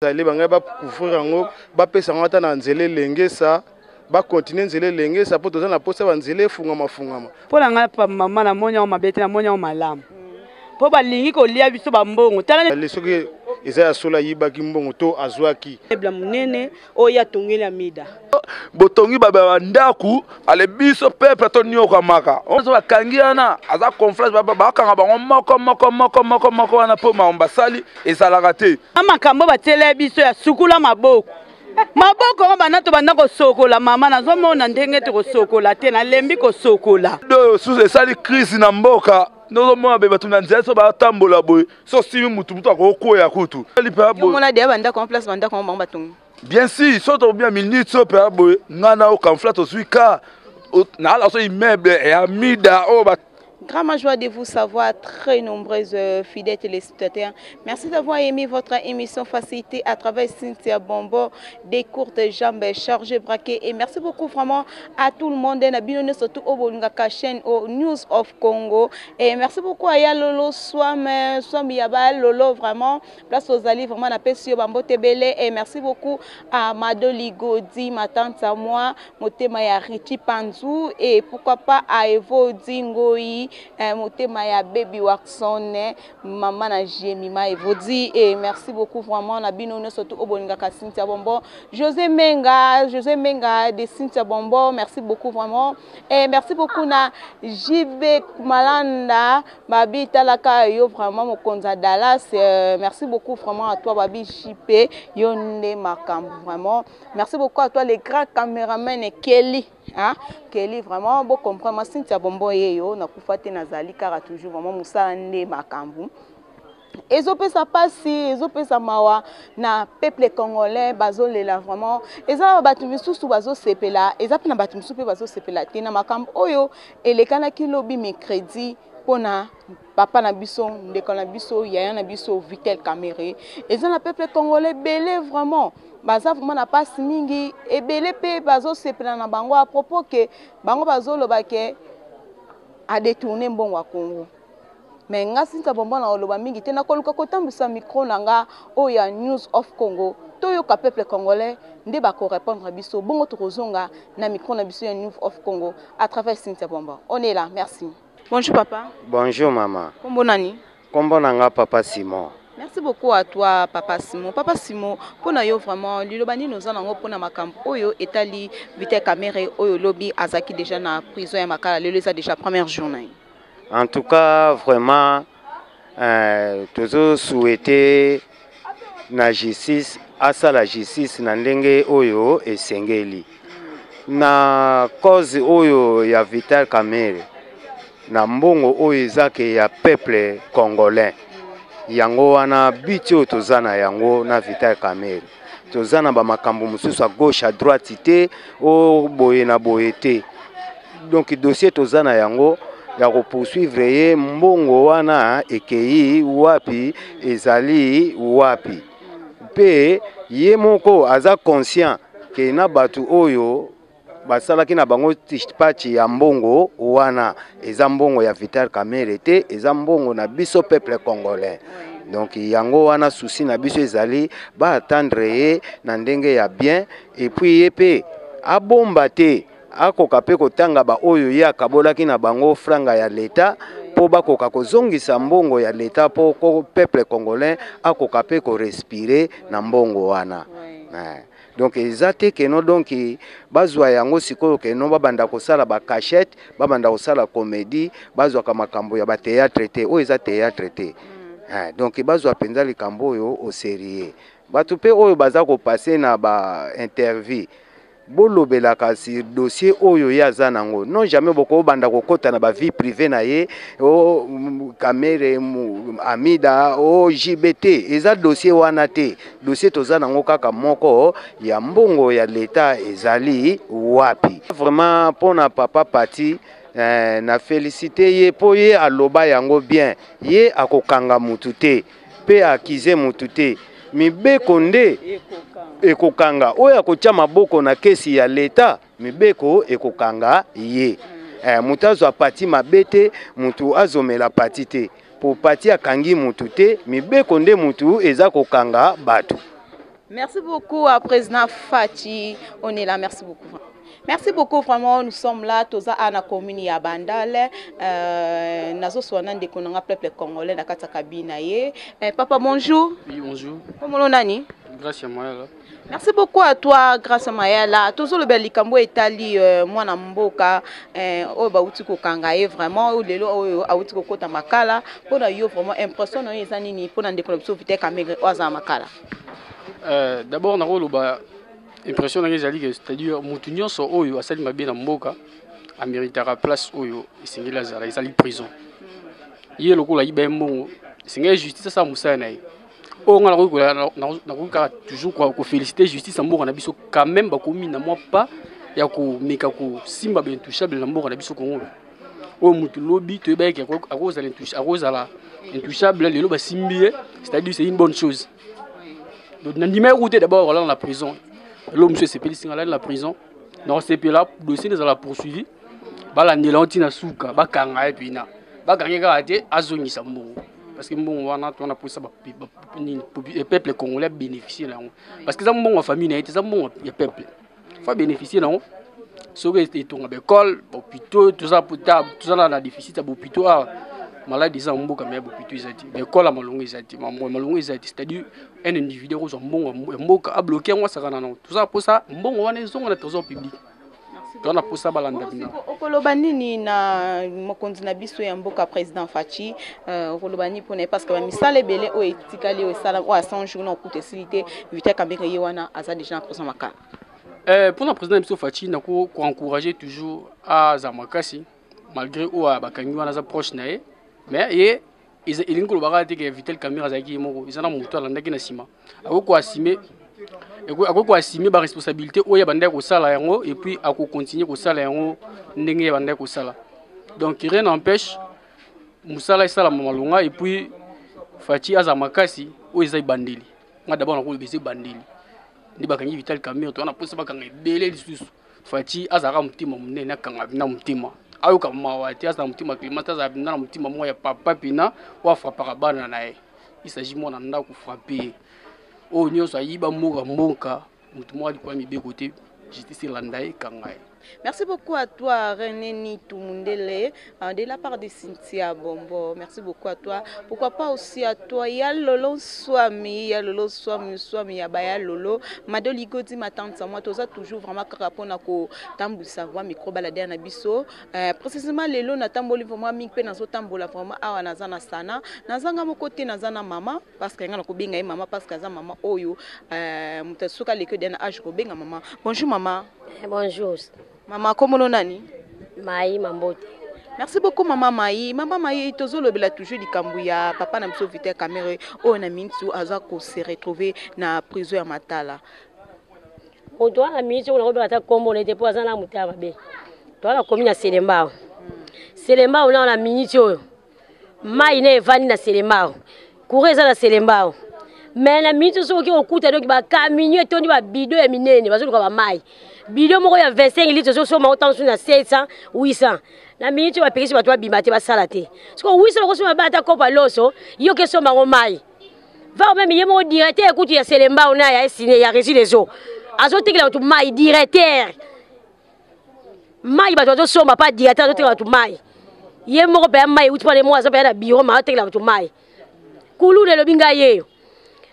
Ezali bangai ba couvrir yango, bapesa yango ata na nzela elengesa, ba continuer nzela elengesa mpo toza na mposa ba nzela efungama fungama. Mpo na ngai mama, namoni yango mabe te, namoni yango malamu mpo balingi kolia biso bambongo. Tala soki eza ya solo ayibaki mbongo to azwaki ebla monene oyo atongeli Amida. Botongi bandako ale biso peuple toniokamaka oyo bakangi wana aza conflage, bakanga bango moko moko moko moko moko wana mpo makambo basali ezalaka te. Makambo batiela biso ya sukula maboko maboko ngo banda tobanda kosokola, mama, nazomona ndenge tokosokola te, nalembi kosokola. Oyo susu esali crise na mboka, nozomona be bato na nzela so batambola boye, so osimi mutu, mutu akokwea kutu. Omona deya bandako en place, bandako yango bango batongi. Bien sûr, so tobia minute so mpe boye, ngai na okamfla tozwi ka naala so immeuble ya Mida oyo. Grande joie de vous savoir, très nombreuses fidèles téléspectateurs. Merci d'avoir aimé votre émission Facilité à travers Cynthia Bombo, des courtes jambes chargées, braquées. Et merci beaucoup vraiment à tout le monde. Surtout au Bolungaka chaîne au News of Congo. Et merci beaucoup à Yalolo Swam, Swam Yaba Lolo, vraiment. Place aux Ali, vraiment, na pesi bambote ebele. Et merci beaucoup à Madoli Godi, ma tante à moi, Motema ya Richie Panzu, et pourquoi pas à Evo Dingoi, Motema ya Baby Waxon, maman na Jemima Evodi. Et merci beaucoup vraiment na bino surtout au bolingaka Cynthia Bombo, José Menga, José Menga de Cynthia Bombo, merci beaucoup vraiment. Et merci beaucoup na JB Malanda, Babi Talaka yo vraiment mokonza Dallas, merci beaucoup vraiment à toi Babi JP, yonde makambo vraiment. Merci beaucoup à toi les grands caméramans Kelly. Hein? Kelly vraiment bon comprendre moi Cynthia Bombo yeyo na kufa te nazali kaka toujours vraiment musala nde makambo. Ezopesa pasi, ezopesa mawa na peuple congolais bazolela vraiment. Eza na bato misusu bazosepela, eza mpe na bato misusu mpe bazosepela te na makambo oyo elekanaki lobi mercredi mpona papa na biso, ndeko na biso, yaya na biso Vital Kamerhe. Eza na peuple congolais ebele vraiment baza vraiment na pasi mingi, ebele mpe bazosepela na bango à propos ke bango bazoloba ke adétourné mbongo ya Congo. Mais nga Cynthia Bombo na oloba mingi te, nakoluka kotambwisa micro na nga oyo ya News of Congo, toyoka peuple congolais nde bakorépondre biso, bongo tokozonga na micro na biso ya News of Congo à travers Cynthia Bombo. On est là, merci. Bonjour papa. Bonjour maman. Kombo nani? Kombo nanga Papa Simon. Merci beaucoup à toi Papa Simon. Papa Simon, mpona yo vraiment liloba nini oza nango mpona makambo oyo etali Vital Kamerhe oyo lobi azalaki déjà na prison ya Makala, lelo eza déjà première journée? En tout cas vraiment tozo souhaiter na justice asala justice na ndenge oyo esengeli na cause oyo ya Vital Kamerhe na mbongo oyo eza ke ya peuple congolais. Yango wana biti oyo toza na yango na Vital Kamerhe, toza na bamakambo mosusu à gauche à droite te, o boye na boye te. Donc dossier toza na yango ya kopoursuivre ye, mbongo wana ekei wapi, ezali wapi, mpe ye moko aza conscient ke na bato oyo basalaki na bango pati ya mbongo wana eza mbongo ya Vital Kamerhe te, eza mbongo na biso peuple congolais. Donc yango wana souci na biso ezali baatendre ye na ndenge ya bien, et puis ye mpe abomba te, akoka mpe kotanga baoyo ye akabolaki na bango franga ya leta mpo bakoka kozongisa mbongo ya leta mpo peuple congolais akoka mpe korespirer na mbongo wana. Donc eza te keno donc bazwa yango sikoyo keno babanda kosala bacachette, babanda kosala comédie, bazwaka makambo ya bathéâtre te, oyo eza théâtre te. Donc bazwa mpenza likambo oyo au sérieux. Bato mpe oyo baza kopase na bainterview, bolobelaka sur dossier oyo ye aza nango, non jamais bokobanda kokɔta na bavie privée na ye o Kamerhe, Amida o JB te. Eza dossier wana te. Dossier toza nango kaka moko ya mbongo ya leta ezali wapi. Vraiment mpona papa Pati, na félicité ye mpo ye aloba yango bien, ye akokanga mutu te mpe akize mutu te, mibeko nde ekokanga oyo akotia maboko na kesi ya leta, mibeko ekokanga ye. Moto azwa Pati mabe te, motu azomela Pati te, po Pati akangi mutu te, mibeko nde mutu eza kokanga bato. Merci beaucoup à Président Fatshi. On est là, merci beaucoup. Merci beaucoup, vraiment, nous sommes là, toza à la commune ya Bandal, nazo swana ndeko nanga peuple congolais na kati ya cabine ye. Papa, bonjour. Oui, bonjour. Comment nani? Grâce à Mayala. Merci beaucoup à toi, Grâce Mayala. Tozo lobela likambo etali mwana mboka oyo bauti kokanga ye vraiment, oyo lelo oyo auti kokota makala. Mpona yo vraiment impression na yo eza nini mpona ndeko na biso Vital Kamerhe oyo aza na makala? D'abord nakoloba impression na ngai ezali ke, c'est-à-dire motu nyonso oyo asali mabe na mboka ameritaka place oyo esengeli azala, ezali prison. Ye lokola ayiba ye mbongo, esengeli justice asala mosala na ye. Oyo nga nakoki kaka toujours koféliciter justice ya mboka na biso. Quand même bakomi na mwa pas ya komeka kosimba baintouchable na mboka na biso Kongo. Oyo motu lobi toyeba eke akozala intouchable, lelo basimbi ye, c'est-à-dire c'est une bonne chose. Donc nandima ye te d'abord alala na prison. Lelo mosusu esepelisi nga alali na prison, nakosepela dossier ezala poursuivi, balandela ngo ntina suka, bakanga ye mpena, bakangi kaka te, azongisa mbongo, parce que mbongo wana to wana mposa peuple congolais bénéficier na yango, parce que eza mbongo ya famille na ye te, eza mbongo ya peuple, faut bénéficier na yango. Soki etonga baécole, bahôpitaux, toza na déficit ya bahôpitaux awa. Maladi eza mboka, mais ya bahôpitaux eza te, baécole ya malongo eza te, malongo eza te. C'est-à-dire un individu akozwa mbongo ya mboka, abloke yango, asakana nango. Toza mposa mbongo wana ezonga na trésor public, toza na mposa balanda bino. Okoloba nini na mokonzi na biso ya mboka, président Fatshi? Okoloba nini mpona ye? Parce que bamisala ebele oyo etikali, oyo esala oyo ya 100 jours na okuta esili te. Vital Kamerhe ye wana aza déjà na prison makala. Mpona président na biso Fatshi, nako koencourager toujours aza makasi malgré oyo bakangi wana aza proche na ye. Mais ye elingi koloba kaka te ke Vital Kamerhe azalaki ye moko, eza na moto alandaki na nsima. Akoki koassumer baresponsabilité oyo abandaki kosala yango, et puis akocontinue kosala yango ndenge abandaki kosala. Donc rien n'empêche mosala esalama malonga. Et puis Fatshi aza makasi. Oyo eza ebandeli. Nga d'abord nakoloba eza ebandeli nde bakangi Vital Kamerhe. Toza na mposa bakanga ebele lisusu. Fatshi azalaka motema monene, akanga na motema, ayoka mawa te, azala motema clément te, azala na motema moko ya papa mpena oyo afrappaka bana na ye. Il s'agit mwana ndako, frappe ye. Oyo nyonso ayiba mboka, mboka motu moko alikoya mibeko te, justice elanda ye, ekanga ye. Merci beaucoup à toi, René Nitou Mundele, de la part de Cynthia Bombo. Merci beaucoup à toi. Pourquoi pas aussi à toi, Ya Lolo Swami, Ya Lolo Swami, Swami Yabaya Lolo, Madoli Godi, ma tante, moi, toza toujours vraiment karapona ko tambusa voix micro baladeur na biso. Précisément lelo na tamboli vraiment mingi pe nazo tambola vraiment awa naza na sana. Nazanga moko te, naza na mama, parce que nga na kobenga ye mama parce que aza mama oyo moto asuka leki na âge kobenga mama. Bonjour mama. Eh, bonjour. Mama, kombo nani? Mai Mambote. Merci beaucoup mama Mai. Mama Mai, tozolobela toujours likambo ya papa na biso Vital Kamerhe oyo na mintu aza ko se retrouver na prison ya Matala. Moto wana miniti oyo nakobela ata kombo na ye te mpo aza na motema mabe. Toza na komi na Selembao. Selembao na miniti oyo mai na evandi na Selembao, courant eza na Selembao, mais na miniti soki okuta donc bacamion etondi babidon ya minene, bazoluka bamai. Bidon moko ya 25 litre ozosomba otanso na 700, 800. Na miniti oyo bapekisi bato babima te, basala te. Soki 800 okosomba ba ata kopa loso, yo ke somba yango mai va même. Ye moko directeur ekutu ya Selembao na ya esine ya Régie des Eaux azotekela bato mai. Directeur mai, bato bazosomba pa directeur azotekela bato mai. Ye moko mpenza mai euti mpana ye moko aza mpenza na bureau, ma azotekela bato mai. Kuluna elobi ngai yeyo,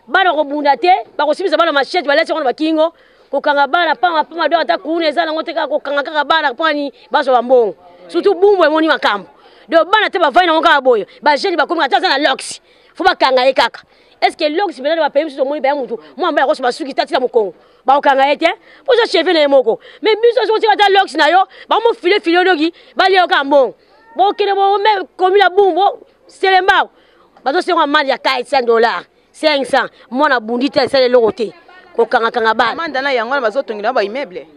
bana kobunda te, bakosimisa bana machette, balati yango na bakingo, kokanga bana pamba pamba. Donc ata kuluna eza nango te, kaka kokanga kaka bana mpani bazwa bambongo. Surtout Bumbu emoni makambo. Donc bana te bavandi nango kaka boye, bajeune bakomi ata aza na lox, faut bakanga ye kaka. Est ce que lox mpena na bapays mosusu omoni baya mutu mwa mba yakoso basuki tatina mokongo, bakokanga ye te mpo oza cheve na ye moko. Mais biso soki otika ata lox na yo, bamofile file odoki, balia yo kaka mbongo. Bokende bome komi na Bumbu, Selembao, bazosenga mali ya 400 dollars, 500. Mwana bundi te, asala eloko te, kokangakanga bana. Manda na yango wana bazotongela ba immeuble.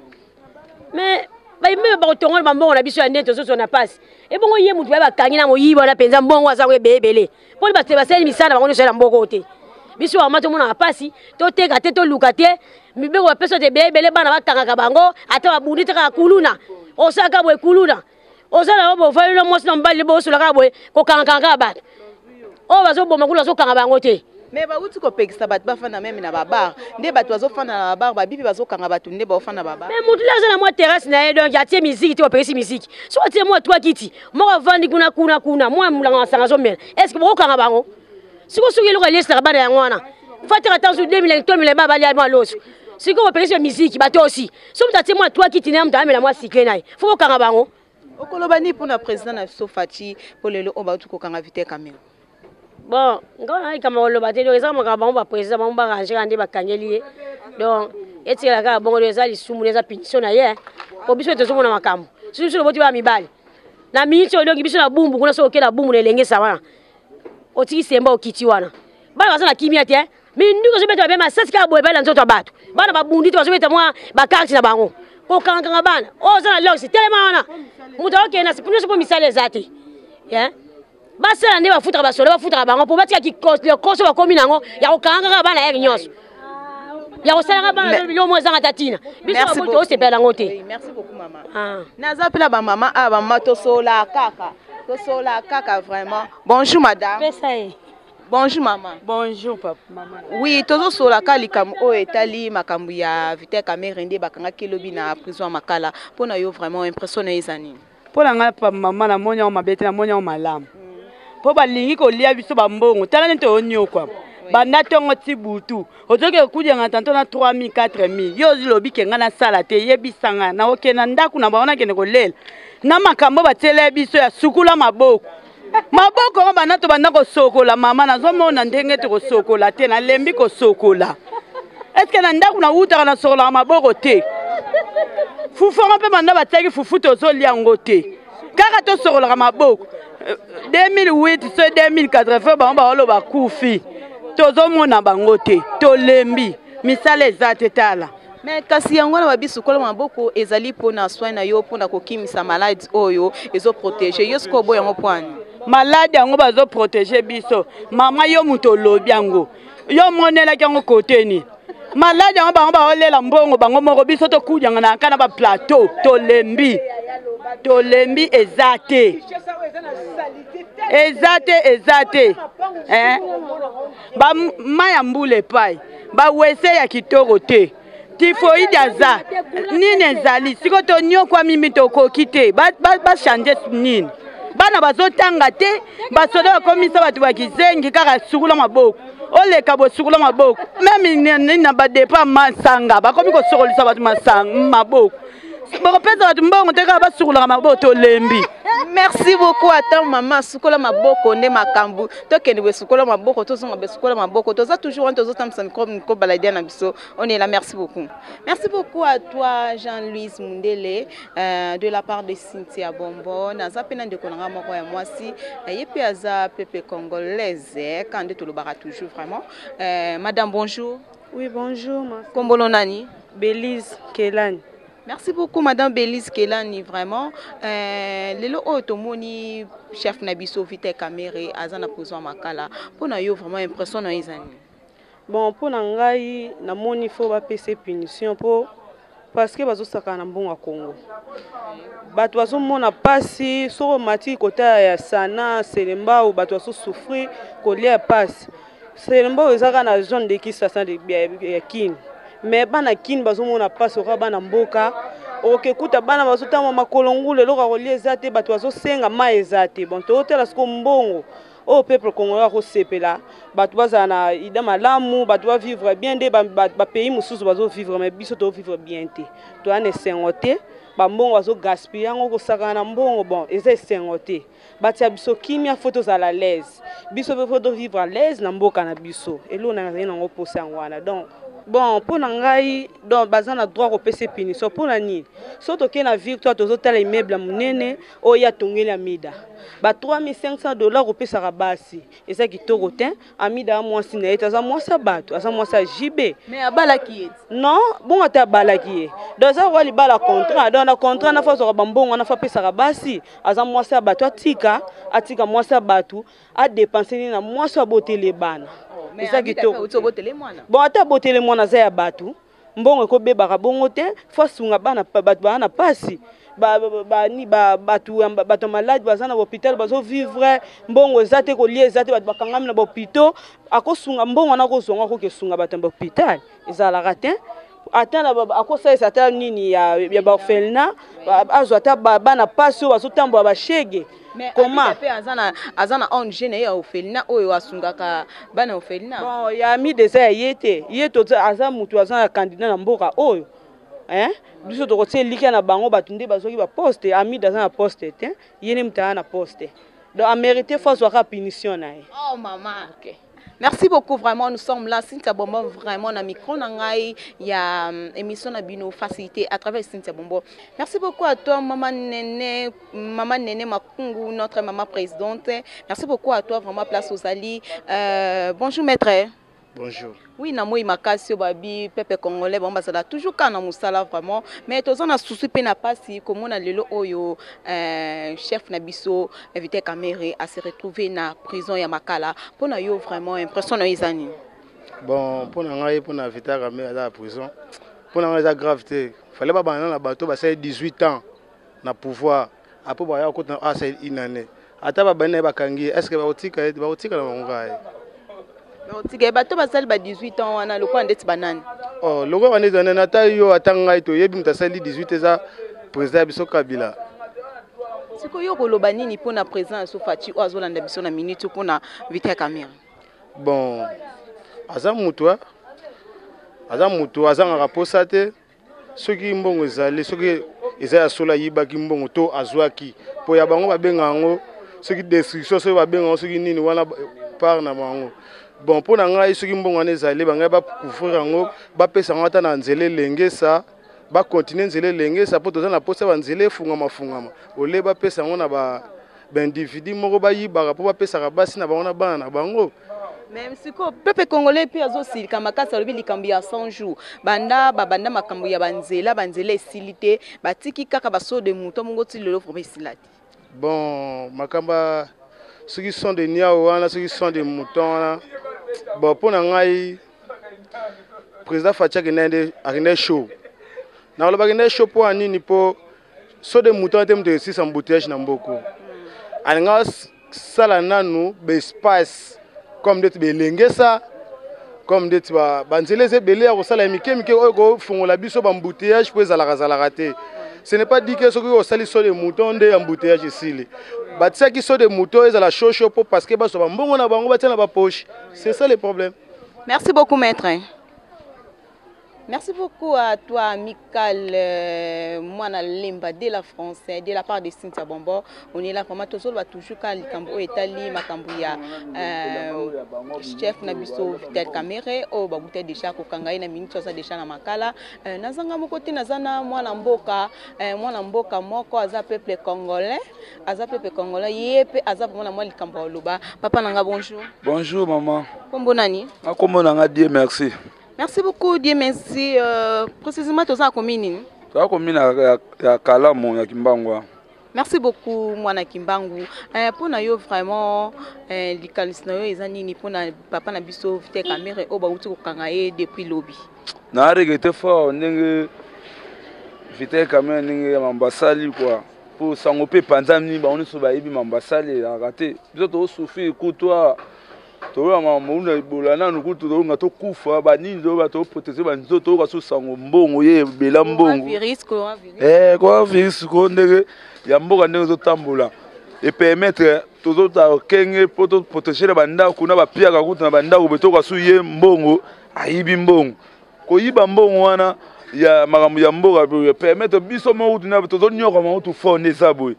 Mais baimmeuble bakotongola bambongo na biso ya ndenge tozozwa na pasi. Ebongo ye motu baye bakangi na moyibi wana mpenza, mbongo azango ebele ebele mponi bato basali misala na bango nyonso ya na mboko te. Biso bamama tomonaka pasi, toteka te, toluka te, mibeko bapesa te ebele ebele. Bana bakangaka bango ata babundi te, kaka kuluna. Osalaka boye kuluna, oza na yo bovali na mwasi na mobali, bosola kaka boye, kokangakanga kaka bato oyo bazoboma kuna, bazokanga bango te. Mais bauti kopekisa bato bafanda meme na babar, nde bato bazofanda na babar, babibi bazokanga bato nde baofanda babar. Mais motu nde aza na mwa terrasse na ye, donc atie miziki te, bapekisi miziki. Soki atie mwa twa kiti moko, avandi kuna kuna kuna, mwa molanga masanga azomela, est ce que bokokanga bango? Sikoyo soki eloko alesaka bana yango wana, fataka ntanso 2000 tomela ba balia mwa loso. Sikoyo bapekisi ya miziki, bato osi so moto atie mwa twa kiti na ye, moto amela mwa sikle na ye, fo bokanga bango. Okoloba nini mpona président na biso Fatshi, mpo lelo oyo bauti kokanga Vital Kamerhe? Bon, ngai na likambo koloba te. Donc eza makambo bango baprésident, bango barange kaka nde bakangeli ye. Donc etikala kaka bongo. Eza lisumu, eza punition na ye, po biso tozomona makambo. Soki biso loboti baya mibali na miniti oyo, donki biso na Bumbu kuna, soki oke na Bumbu na Elengesa wana, otiki semba, okiti wana, bana baza na kimia te. Minduki ozobeta babe masasi kaka boye, bali na nzoto ya bato. Bana babundi te, bazobeta mwa bakarte na bango, kokangakanga bana oyo oza na lox telema wana, moto akokende na nyonso, mpo misala eza te. Basala nde bafutaka basoda, bafutaka bango mpo batika lokoso bakomi nango ya kokanga kaka bana ere nyonso, ya kosalaka bana biloko mo ezanga ta ntina. Biso tosepela yango te. Naza mpela bamama awa, bamama tosola kaka, tosola kaka vraiment. Bonjour madame. Pesa ye. Bonjour maman. Bonjour papa. Mama. Oui, tozosola ka likambo oyo etali makambo ya Vital Kamerhe, nde bakangaki elobi na prison ya Makala. Mpo na yo vraiment, impression na yo eza nini? Mpo na ngai mama, namoni yango mabe te, namoni yango malamu, mpo balingi kolia biso bambongo. Tala nde toyonyokwama banda ntongo ti butu. Ozoki okudianga tanto na 3000, 4000. Yo olobi ke ngai nasala te, yebisa ngai, naokende na ndako na bango, nakende kolela na makambo batiela biso ya sukula maboko. Maboko yango banda tobanda kosokola, mama, nazomona ndenge tokosokola te. Nalembi kosokola. Eske na ndako nawutaka nasokolaka maboko te? Fufu yango mpe banda batiaki fufu, tozolia yango te, kaka tosokolaka maboko. 2008 so 2080, bango baoloba kufi, tozomona bango te. Tolembi, misala eza te, tala. Mais kasi yango wana babi sukola maboko ezali mpona soin na yo, mpona kokimisa maladi oyo ezoprotege yo. Sikoyo oboya yango mpo ani? Maladi yango bazoprotege biso, mama. Yo moto olobi yango, yo omonelaki yango koteni maladi yango. Bango baolela mbongo bango moko, biso tokudyanga na kaka na baplateau. Tolembi, tolembi, eza te, eza te, eza te. Eh? Bama ya mbula epai, bawese ya kitoko te, tifoide aza nini, ezali sikoyo tonyokwami mi tokoki te. Bachange nini? Bana bazotanga te, basoda bakomisa bato bakizengi, kaka sukula maboko, oleka bosukula maboko. Meme nini na badepa masanga, bakomi kosokolisa bato masanga maboko. Bakopesa bato mbongo te, kaka basukolaka maboko. Tolembi. Merci beaucoup. Ata mama, sukola maboko nde makambo. Tokende boye, sukola maboko, tozonga boye, sukola maboko. Toza toujours wana, tozotambisa micro, micro baladia na biso. On est là. Merci beaucoup, merci beaucoup à toi Jean-Louis Mundele, de la part de Cynthia Bombo. Naza mpe na ndeko na nga moko ya mwasi, ye mpe aza peuple congolaise ka nde tolobaka toujours vraiment. Madame, bonjour. Oui, bonjour. Kombolo nani? Bélise Kelani. Merci beaucoup madame Bélise Kelani vraiment. Lelo oyo tomoni chef na biso Vital Kamerhe aza na prison Makala. Pona yo vraiment, impression na eza nini? Bon, mpona ngai namoni fo bapesa punition, mpo parce que bazosakana na mbongo ya Congo. Bato bazomona mpasi. Soki omati kota ya Sana Selembao, bato bazosouffrir, kolia ya mpasi. Selembao eza kaka na zone de Kisasa ya Kini, mais bana Kini bazomona mpasi. Okoka bana mboka, okekuta bana bazotanga makolo ngulu, eloko ya kolia eza te, bato bazosenga, mai eza te. Bon, tozotala siko mbongo oyo peuple congolais akosepela, bato bazala na ida malamu, bato bavivre bien. Nde bapays mosusu bazovivre, mais biso tozovivre bien te, toya na esengo te. Bambongo bazogaspille yango, kosakana na mbongo. Bon, eza esengo te. Batia biso kimia, fo tozala à l'aise. Biso mpe fo tovivre à l'aise na mboka na biso. Eloko na nazali nango mposa yango wana. Donc bon, mpo na ngai, donc baza na droit kopesa punition. Mpo na nini? So tokei na Victoire, tozotala immeuble ya monene oyo atongeli Amida, ba 3500 dollars kopesaka basi, eza kitoko te. Amida ya mwasi na ye te, aza mwasi ya bato, aza mwasi ya JB. Mais abalaki ye? Non, bongo ate abalaki ye, donc aza kwa libala contrat. Donc na contrat na fo azwaka bambongo wana, fo apesaka basi. Aza mwasi ya bato, atika, atika mwasi ya bato, adepense nini na mwasi oyo aboteli bana? Eza kitoko. Bon, ata aboteli mwana, aza ya bato, mbongo ekobebaka bongo te. Fo asunga bana, bato baa na pasi. Bato ya maladi baza na bahôpital, bazovivre, mbongo eza te, kolia eza te, bato bakangami na bahôpitaux. Akosunga mbongo wana, akozwanga, akoki esunga bato ya bahôpital, ezalaka te. Ata akosalisa ata nini ya baorphelinat, azwa ata bana pasi oyo bazotambola, bashege. Comment mpe aza na ONG na ye ya orphelinat oyo asungaka bana orphelinat? Bon, ya Amide eza ya ye te. Ye aza motu, aza na candidat na mboka oyo, hein? Biso tokotia elikya na bango, bato nde bazwaki baposte. Amide aza na poste te, ye nde moto aza na poste, donc amérité faut azwaka punition na ye. Oh mama, okay. Merci beaucoup vraiment, nous sommes là, Cynthia Bombo, vraiment, na micro na ngai, il y a émission na bino facilité à travers Cynthia Bombo. Merci beaucoup à toi, Maman Néné, Maman Néné Makungu, notre maman présidente. Merci beaucoup à toi, vraiment, place aux alliés. Bonjour maître. Bonjour. Oui, na moi makasi babi peuple congolais, bon, bazala toujours kana musala vraiment, mais toza na souci pe na pasi komona lelo oyo chef na biso Vital Kamerhe a se retrouver na prison ya Makala. Pona yo vraiment, impression na ezani? Bon, pona ngai, pona Vital Kamerhe aza na prison. Pona ngai eza grave te. Fallait ba bana na bato ba 18 ans na pouvoir. Après ba ya kota a c'est une année. Ata ba bana ba kangi, est-ce que ba otika ba otika na bango ngai? Otika bato basali ba 18 ans wana lokola ndeti banani? Oh, lokola bandeti banani, ata yo, ata ngai toyebi moto asali 18, eza président ya biso Kabila. Sikoyo koloba nini mpona président ya Fatshi oyo azolanda biso na minute, mpona Vital Kamerhe? Bon, aza motu, aza motu azangaka posa te. Soki mbongo ezali, soki eza ya solo, ayibaki mbongo to azwaki mpo ya bango, babenga yango soki destruction, soki babenga yango soki nini wana, part na bango. Bon, mpo na ngai, soki mbongo wana ezali, bangai bacouvrir yango, bapesa yango ata na nzela elengesa, bakontinue nzela elengesa, mpo toza na posa banzela efungama fungama, ole bapesa yango na ba baindividu moko bayibaka mpo bapesaka basi na bango na bana na bango. Mais sikoyo peuple congolais mpe azosilika makasi, alobi likambo ya 100 jours, banda babanda makambo ya banzela, banzela esili te, batiki kaka basaut de mouton mongo ti lelo, vraiment esila te. Bon, makambo soki saut de niao wana, soki saut de mouton wana, bon, mpo na ngai, président Fatshi akende, akende chaud. Nakoloba akende chaud mpo ya nini? Mpo saut de mouton te moto esisa embouteillage na mboko. Alinga sala nanu baespace comme ndeti belengesa, comme ndeti banzela eza ebele ya kosala ya mike mike oyo kofongola biso baembouteillage, mpo ezalaka zalaka te. Ce n'est pas dit que soki osali saut de mouton nde embouteillage esili. Batiaki saut de mouton ezala chaud chaud mpo parce que bazwa bambongo na bango, batia na bapoche. C'est ça le problème. Merci beaucoup, maître. Merci beaucoup à toi, Michael Mwana Lemba de la France, de la part de Cynthia Bombo. On est là vraiment, toujours, toujours quand likambo etali makambo ya chef na biso Vital Kamerhe, oyo babuta déjà kokanga ye, na minute aza déjà na Makala. Nazanga moko te, naza na mwana mboka, mwana mboka moko aza peuple congolais, aza peuple congolais, ye pe aza vraiment na mwa likambo ya koloba. Papa nanga, bonjour. Bonjour maman. Kombo nani? Kombo nanga Dieu merci. Merci beaucoup, Dieu merci. Précisément, toza commune nini? Toza commune ya Kalamu ya Kimbangu. Merci beaucoup mwana Kimbangu. Mpona yo vraiment, likanisi na yo eza nini mpona papa na biso Vital Kamerhe oyo bauti kokanga ye depuis lobi? Na regretté fort ndenge Vital Kamerhe, ndenge ya mambo asali quoi. Po sango mpe epanzami, bango nyonso bayebi mambo asali, ezalaka te. Biso tozosouffrir kutu awa, toyoka makambo na Ebola nanu kutu toyoka tokufa banini, toyoka toprotege banzoto, toyoka so sango mbongo ye ebela mbongo coronavirus ko ndenge ya mboka, ndenge ezotambola, epermettre tozota kenge mpo toprotege na bandako na bapiaka kutu na bandako boye. Toyoka su ye mbongo, ayibi mbongo, koyiba mbongo wana ya makambo ya mboka permettre biso moko kutu tozonyokama kutu fort nde eza boye.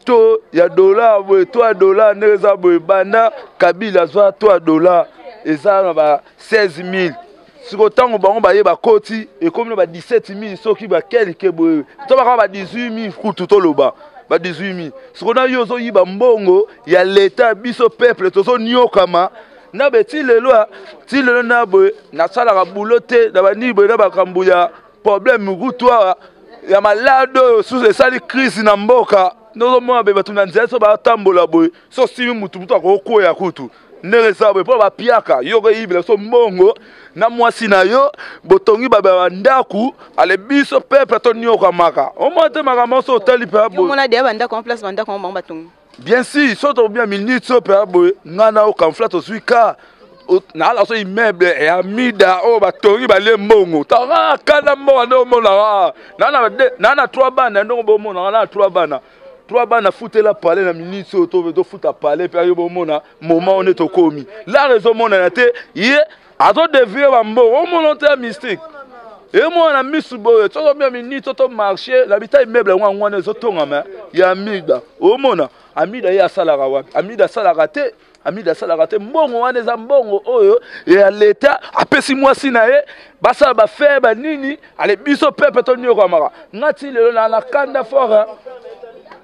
To ya dollar boye, to ya dollar ndenge eza boye, banda Kabila azwa, to ya dollar eza na ba 16 000. Sikoyo ntango bango baye bakoti, ekomi na ba 17 000, soki bakelke boye to bakaka ba 18 000 kutu, toloba ba 18 000. Sikoyo na yo ozoyiba mbongo ya leta, biso peuple tozoniokama na be ti lelo, ti lelo na boye nasalaka bulo te na banini boye na makambo ya problème kutu awa ya malade oyo susu esali crise na mboka. Nozomona be bato na nzela so batambola boye, so osimi mutu, mutu akokoya kutu. Ndenge eza boye mpo bapiaka yo koyibela biso mbongo na mwasi na yo botongi bandako ale biso peuple tonyokamaka omona te makambo nyonso otali mpe boye deya bandako en place bandako yango bango batongi. Bien sûr, so tobia minute oyo mpe boye ngai na yo camouflage tozwi ka naala so immeuble ya mida oyo batongi balie mbongo tanga kanda mbongo nde omonaka naa na trois bana ndongo bomonaka naa trois bana trois bana futela palais na minute oyo tofuta palais mpe ayo bomona moment oyo nde tokomi lar ezomonana te ye azodevie bambongo omona te ya mystique emona na misu boye soki omia minute to marché na bita immeuble yango yango wana ezotongama ya amida omona amida ye asalaka wapi amida asalaka te amida asalaka te mbongo wana eza mbongo oyo ya leta apesi mwasi na ye basala bafere banini ale biso pepe tonyokwamaka nga ti lelo na na kanda fort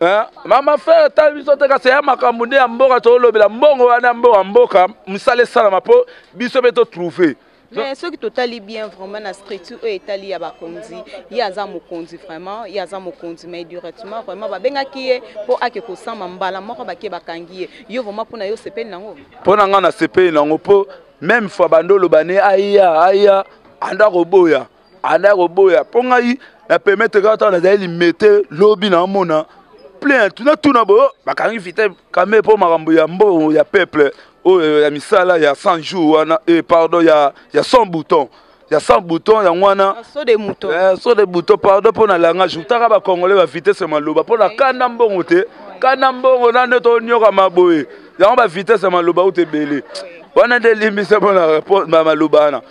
hein? Mama frère tala biso te kasi ya makambo nde ya mboka tolobela mbongo wana mboka mboka mosala esalama mpo biso mpe totrouve. Mais soki totali bien vraiment na structure oyo etali ya bakonzi, ye aza mokonzi vraiment, ye aza mokonzi mais directement vraiment babengaki ye mpo ake kosamba mbala moko bake bakangi ye. Yo vraiment mpona yo osepeli nango? Mpo na ngai nasepeli nango mpo meme fois bando oloba ne aya aya anda koboya anda koboya mpo ngai na permettre kaka ntango nazali limete lobi naomona plein tuna tuna boyo bakangi vite kame mpo makambo ya mbongo ya peuple oyo ya misala ya 100 jours wana eh, pardon ya 100 bouton ya 100 bouton yango wana saut de mouton eh, saut de bouton pardon mpo na langage utaka ba congolais ba vitesse maloba mpo na kanda mbongo te kanda mbongo na nde tonyokama boye yango ba vitesse maloba uta ebele wana nde elimbisa mpo na maloba wana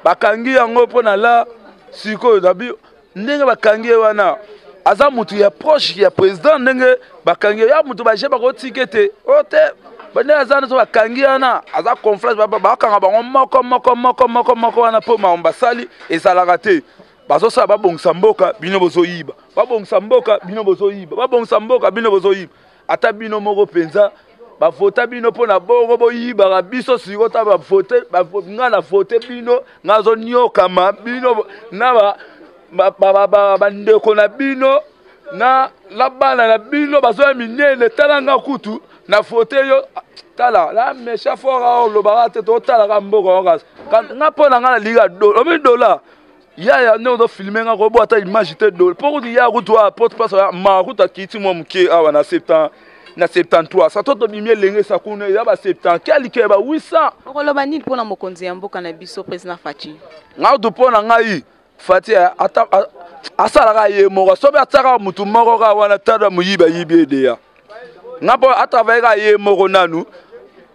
bakangi yango mpo na la sikoyo nabi ndenge bakangi ye wana aza motu ya proche ya président ndenge bakangi ye ya motu baje bakotika ete oyo te bande aza naso bakangi wana aza conflage bakanga bango moko moko moko moko moko wana mpo makambo basali ezalaka te bazosala babongisa mboka bino bozoyiba babongisa mboka bino bozoyiba babongisa mboka bino bozoyiba ata bino moko mpenza bavota bino mpo na bongo boyibaka biso sikoyo ta bavote ngai na vote bino ngai azoniokama bino na bandeko na bino na na bana na bino bazoya minene tala nga kutu na vote yo tala la méchant fort olobaka te totalaka mboka yango kasi nga mpo na ngai nalinga omi dollar yaya ndenge ozofilme nga kobo ata image te dole mpo kutu ya kutu awa porte place ma kutu akiti mwa moke awa na 70 na 73 sa to tobimi elenge sa kuna eza ba 70 quelque ba 800. Okoloba nini mpo na mokonzi ya mboka na biso président Fatshi? Nga kutu mpo na ngai Fatshi ata asalaka ye moko soki atiaka motu moko kaka wana tala moyibi ayibi edeya nga mpo atravaille kaka ye moko nanu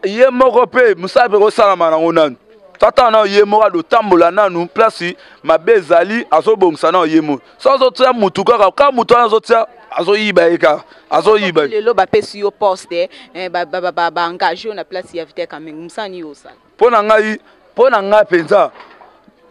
ye moko mpe mosala mpe kosalama nango nanu tata nao ye moko adotambola nanu place mabe ezali azobongisa nao ye moko so azotia mutu kaka kaka mutu wana azotia azoyiba ye kaka azoyiba lelo bapesi yo poste eh, baengage yo na place ya Vital Kamerhe mosala nini osala? Mpo na ngai mpo na ngai mpenza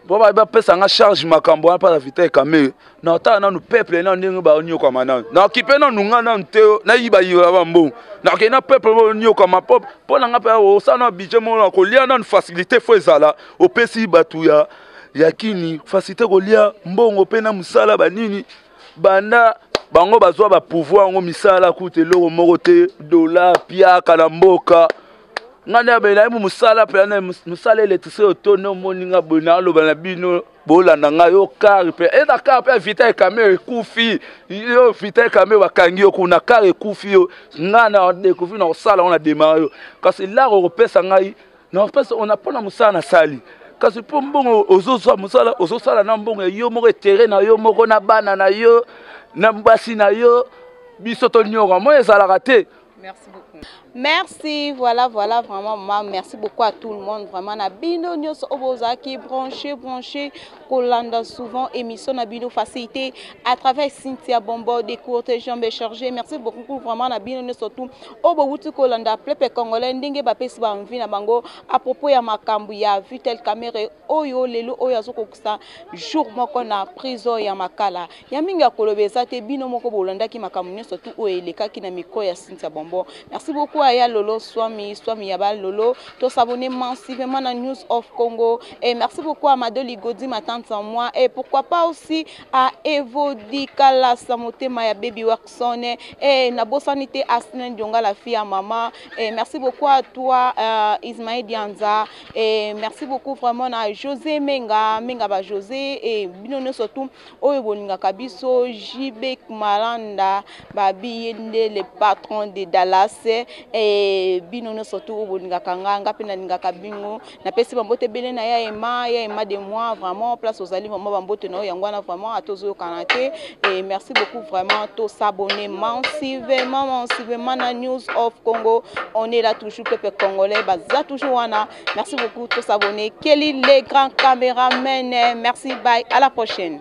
mpo bapesa nga charge makambo wana mpona Vital Kamerhe na otala nanu peuple nanu ndenge banyokwama nanu nakipe nanu nga nanu te nayibayiba bambongo nakei na peuple bonyokama mpo mpo na nga mpe osala na budget moko na kolia nanu facilité fo ezala opesi bato ya ya kini facilité kolia mbongo mpe na mosala banini banda bango bazwa bapouvoir yango misala kuta eloko moko te dollar piaka na mboka nga nde abe nayebi mosala mpe na mosala électricité oto nde omoni nga boye naloba na bino bolanda ngai yo kar mpe eza kar mpe ya Vital Kamerhe ekufi yo Vital Kamerhe bakangi yo kuna kar ekufi yo ngai na découvrir na kosala ngo na démarre yo kasi lar okopesa ngai nakopesa ona mpo na mosala nasali kasi mpo mbongo ozozwa mosala ozosala na mbongo ya yo moko etere na yo moko na bana na yo na basi na yo biso tonyoka moi ezalaka te. Merci beaucoup. Merci, voilà, voilà, vraiment, maman, merci beaucoup à tout le monde, vraiment, na bino nyonso obozaki branché, branché, kolanda souvent émission na bino facilité à travers Cynthia Bombo, des courtes jambes chargées. Merci beaucoup, vraiment, na bino nyonso tout. Obo wuti kolanda peuple congolais ndenge bapesi ba envie na bango à propos ya makambo ya Vital Kamerhe oyo lelo oyo azokokisa jour moko na prison ya Makala. Ya mingi ya koloba eza te, bino moko bolandaki makambo nyonso tu oyo elekaki na micro ya Cynthia Bonbon. Merci beaucoup. beaucoup à Ya Lolo Swami, Swami Yaba Lolo. To s'abonner massivement à News of Congo. Et merci beaucoup à Madoli Godi, ma tante en moi. Et pourquoi pas aussi à Evodi Kalasa Motema ya Baby Waxon. Et nabosani te Asnen Dionga, la fille à maman. Et merci beaucoup à toi, euh, Ismaël Dianza. Et merci beaucoup vraiment à José Menga, Menga ba José. Et bino surtout, oyo bolingaka biso, JB Malanda, babi ye nde le patron de Dallas. Et bino surtout, oyo bolingaka nga, nga pe nalingaka bino. Napesi bambote ebele na ya Ema, ya Ema de moi, vraiment, place ozali vraiment bambote na yo yango wana vraiment, ata ozoyokana te. Et merci beaucoup vraiment, to s'abonner massivement, massivement na News of Congo. On est là toujours, peuple congolais, baza toujours wana. Merci beaucoup, to s'abonner. Kelly, les grands caméramens, merci, bye, à la prochaine.